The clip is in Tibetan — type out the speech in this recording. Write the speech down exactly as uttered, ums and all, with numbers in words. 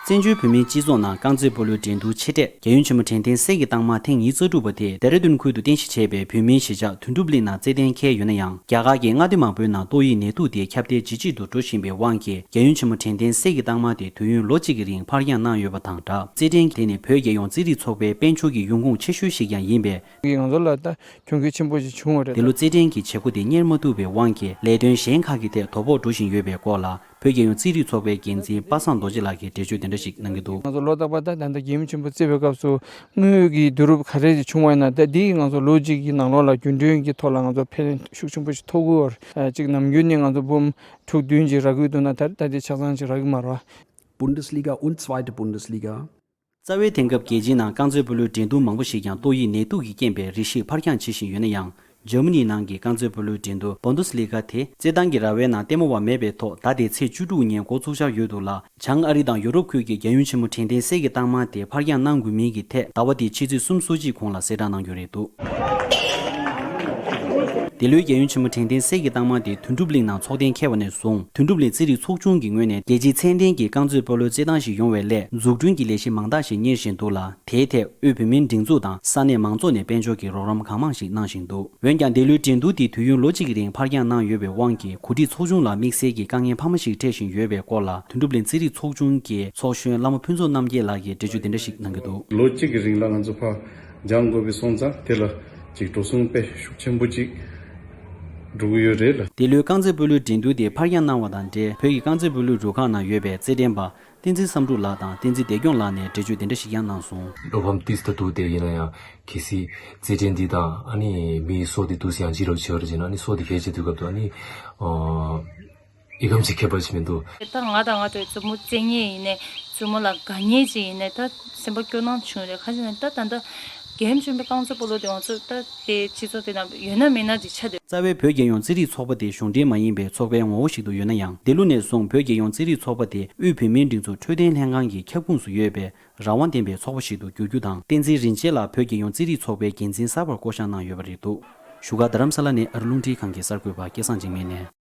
བཙན་བྱོལ་བོད་མིའི་སྤྱི་ཚོགས་ནང་རྐང་རྩེད་སྤོ་ལོའི་འགྲན་བསྡུར་ཆེ་གྲས་རྒྱལ་ཡོངས་ཆེན་མོ་དྲན་རྟེན་གསེར་གྱི་རྟགས་མ་ཐེངས་ཉི་ཤུ་རྩ་དྲུག་པ་དེ་ལྡེ་ར་ལྡུན་ཁུལ་དུ་རྟེན་གཞི་བྱས་པའི་བོད་མིའི་གཞིས་ཆགས་དོན་གྲུབ་གླིང་ནང་རྩེད་འགྲན་འཁེལ་ཡོད་ན་ཡང་། རྒྱ་གར་གྱི་མངའ་སྡེ་མང་པོའི་ནང་ཏོག་དབྱིབས་ནད་དུག་དེ་ཁྱབ་གདལ་ཇེ་ཆེ་དུ་འགྲོ་བཞིན་པའི་དབང་གིས། རྒྱལ་ཡོངས་ཆེན་མོ་དྲན་རྟེན་གསེར་གྱི་རྟགས་མ་དེ་དུས་ཡུན་ལོ་གཅིག་གི་རིང་ཕར་འགྱངས་གནང་ཡོད་པ་དང་སྦྲགས། རྩེད་འགྲན་དེ་ནི་བོད་རྒྱལ་ཡོངས་རྩེད་རིགས་ཚོགས་པའི་དཔལ་འབྱོར་གྱི་ཡོང་ཁུངས་ཆེ་ཤོས་ཤིག་ཀྱང་ཡིན་པས། ང་ཚོ་ལ་ད་གྱོང་གུད་ཆེན་པོ་ཞིག་བྱུང་བ་རེད། འདི་ལོ་རྩེད་འགྲན་གྱི་བྱེད་སྒོ་དེ་གཉེར་མ་ཐུབ་པའི་དབང་གིས། ལས་དོན་གཞན་ཁག་གི་ཐད་དོ་ཕོག་འགྲོ་བཞིན་ཡོད་པའི་སྐོར་ལ། བོད་རྒྱལ་ཡོངས་རྩེད་རིགས་ཚོགས་པའི་འགན་འཛིན་པ་སངས་རྡོ་རྗེ་ལགས་ཀྱིས་འགྲེལ་བརྗོད་འདི་འདྲ་ཞིག་གནང་གི་འདུག། ང་ཚོ་ལོ་རྟག་པར་ད་ད་ལྟ་རྒྱལ་ཡུམ་ཆེན་པོ་རྩེ་བའི་སྐབས་སུ་དངུལ་གྱི་བསྡུ་རུབ་ག་རེ་ཞིག་བྱུང་བ་ཡིན་ན། ད་འདི་ང་ཚོ་ལོ་གཅིག་གི་ནང་ལོགས་ལ་རྒྱུན་གྲོན་གྱི་ཐོག་ལ་ང་ཚོ་ཕན་ཤུགས་ཆེན་པོ་ཞིག་ཐོགས་ཀྱི་ཡོད་རེད། གཅིག་ནམ་རྒྱུན་ནས་ང་ཚོ་འབུམ་དྲུག་བདུན་ཅིག་རག་གི་འདུག་ན། ད་ད་ལྟའི་ཆ་ཚང་ཅིག་རག་གི་མ་རེད། Bundesliga und zweite Bundesliga། རྩ་བའི་དེང་སྐབས་རྒྱལ་སྤྱིའི་ནང་རྐང་རྩེད་སྤོ་ལོའི་འགྲན་བསྡུར་མང་པོ་ཞིག་ཀྱང་ཏོག་དབྱིབས་ནད་དུག་གི་རྐྱེན་པས་རེ་ཞིག་ཕར་འགྱངས་བྱེད་བཞིན་ཡོད་ན་ཡང་། འཇར་མ་ནིའི་ནང་གི་རྐང་རྩེད་སྤོ་ལོའི་འགྲན་བསྡུར་Bundesliga་དེ་རྩེད་ཐང་གི་ར་བའི་ནང་ལྟད་མོ་བ་མེད་པའི་ཐོག་ཟླ་འདིའི་ཚེས་བཅུ་དྲུག་ཉིན་འགོ་ཚུགས་འཆར་ཡོད་འདུག་ལ། བྱང་ཨ་རི་དང་ཡུ་རོབ་ཁུལ་གྱི་རྒྱལ་ཡོངས་ཆེན་མོ་དྲན་རྟེན་གསེར་གྱི་རྟགས་མ་དེ་ཕར་འགྱངས་གནང་དགོས་མིན་གྱི་ཐད་ཟླ་བ་འདིའི་ཕྱི་ཚེས་སུམ་ཅུ་སོ་གཅིག་གོང་ལ་གསལ་བསྒྲགས་གནང་རྒྱུ་རེད་འདུག། འདི་ལོའི་རྒྱལ་ཡོངས་ཆེན་མོ་དྲན་རྟེན་གསེར་གྱི་རྟགས་མ་དེ་དོན་གྲུབ་གླིང་ནང་འཚོགས་གཏན་འཁེལ་བ་ནས་བཟུང་། དོན་གྲུབ་གླིང་རྩེད་རིགས་ཚོགས་ཆུང་གི་ངོས་ནས་རྒྱལ་སྤྱིའི་ཚད་ལྡན་གྱི་རྐང་རྩེད་སྤོ་ལོའི་རྩེད་ཐང་ཞིག་ཡོང་བའི་སླད་འཛུགས་སྐྲུན་གྱི་ལས་གཞི་མང་དག་ཞིག་གཉེར་བཞིན་འདུག་ལ། དེའི་ཐད་དབུས་བོད་མིའི་སྒྲིག་འཛུགས་དང་ས་གནས་མང་ཚོགས་ནས་དཔལ་འབྱོར་གྱི་རོགས་རམ་གང་མང་ཞིག་གནང་བཞིན་འདུག། འོན་ཀྱང་འདི་ལོའི་འགྲན་བསྡུར་དེ་དུས་ཡུན་ལོ་གཅིག་གི་རིང་ཕར་འགྱངས་གནང་ཡོད་པའི་དབང་གིས་གོ་སྒྲིག་ཚོགས་ཆུང་ལ་དམིགས་བསལ་གྱི་དཀའ་ངལ་འཕར་མ་ཞིག་འཕྲད་བཞིན་ཡོད་པའི་སྐོར་ལ། དོན་གྲུབ་གླིང་རྩེད་རིགས་ཚོགས་ཆུང་གི་ཚོགས་གཞོན་བླ་མ་ཕུན་ཚོགས་རྣམ་རྒྱལ་ལགས་ཀྱིས་འགྲེལ་བརྗོད་འདི་འདྲ་ཞིག་གནང་གི་འདུག། ལོ་གཅིག་གི་རིང་ལ་ང་ཚོ་ཕར་སྦྱང་དགོས་པའི་སོང་ཙང་། དེ་ལ་ཅིག་འགྲོ་སོང་དཔེ་ཤུགས་ཆེན་པོ་ཅིག་འགྲོ་གི་ཡོད་རེད་ལ། འདི་ལོའི་རྐང་རྩེད་སྤོ་ལོའི་འགྲན་བསྡུར་དེ་ཕར་འགྱངས་གནང་བ་དང་འབྲེལ། བོད་ཀྱི་རྐང་རྩེད་སྤོ་ལོའི་རུ་ཁག་ནང་ཡོད་པའི་རྩེད་འགྲན་པ་བསྟན་འཛིན་བསམ་གྲུབ་ལགས་དང་བསྟན་འཛིན་བདེ་སྐྱོང་ལགས་ནས་འགྲེལ་བརྗོད་འདི་འདྲ་ཞིག་ཀྱང་གནང་སོང་། བློ་ཕམ་ཏིས་ད་འདུག་སྟེ། ཡིན་ན་ཡང་གལ་སྲིད་རྩེད་འགྲན་འདི་དང་ཨ་ནི་མིའི་སྲོག་འདི་འདུག་སེ་ཡང་ཅི་རབས་ཆེ་བ་རེད་ཅེ་ན། ཨ་ནི་སྲོག་འདི་གས་ཅིག་དུས་སྐབས་དུ་ཨ་ནི་ཨ་ཡི་གམ་ཅིག་ཁྱད་པར་ཅིག་མི་འདུག། ད་ང་དང་ང་དང་མཛུབ་མོ་རྩེ་མཁན་ཡིན་ནའི་མཛུབ་མོ་ལ་དགའ་མཁན་ཅིག་ཡིན་ནའི་ད་སེམས་པ་སྐྱོ་སྣང་བྱུང་རེད། ཁ་ཅིག་ནས་ད་ད་ལྟ་རྒྱལ་ཡུམ་ཆེན་པོའི་རྐང་རྩེད་སྤོ་ལོ་དེ་ང་ཚོ་ད་དེ་སྤྱི་ཚོགས་དེ་ནང་ཡོད་ན་མེད་ན་ཅིག་ཆགས་བསྡད། རྩ་བའི་བོད་རྒྱལ་ཡོངས་རྩེད་རིགས་ཚོགས་པ་དེ་གཞུང་འབྲེལ་མ་ཡིན་པའི་ཚོགས་པའི་ངོ་བོ་ཞིག་ཏུ་ཡོད་ན་ཡང་། འདི་ལོ་ནས་བཟུང་བོད་རྒྱལ་ཡོངས་རྩེད་རིགས་ཚོགས་པ་དེ་དབུས་བོད་མིའི་སྒྲིག་འཛུགས་འཕྲོད་བསྟེན་ལྷན་ཁང་གི་ཁྱབ་ཁོངས་སུ་ཡོད་པའི་རང་དབང་ལྡན་པའི་ཚོགས་པ་ཞིག་ཏུ་འགྱུར་རྒྱུ་དང་། བསྟན་འཛིན་རིན་ཆེན་ལགས་བོད་རྒྱལ་ཡོངས་རྩེད་རིགས་ཚོགས་པའི་འགན་འཛིན་གསར་པར་བསྐོ་གཞག་གནང་ཡོད་པ་རེད་འདུག། བཞུགས་སྒར་རྡ་རམ་ས་ལ་ནས་ཨ་རི་རླུང་འཕྲིན་ཁང་གི་གསར་འགོད་པ་སྐལ་བཟང་འཇིགས་མེད་ནས།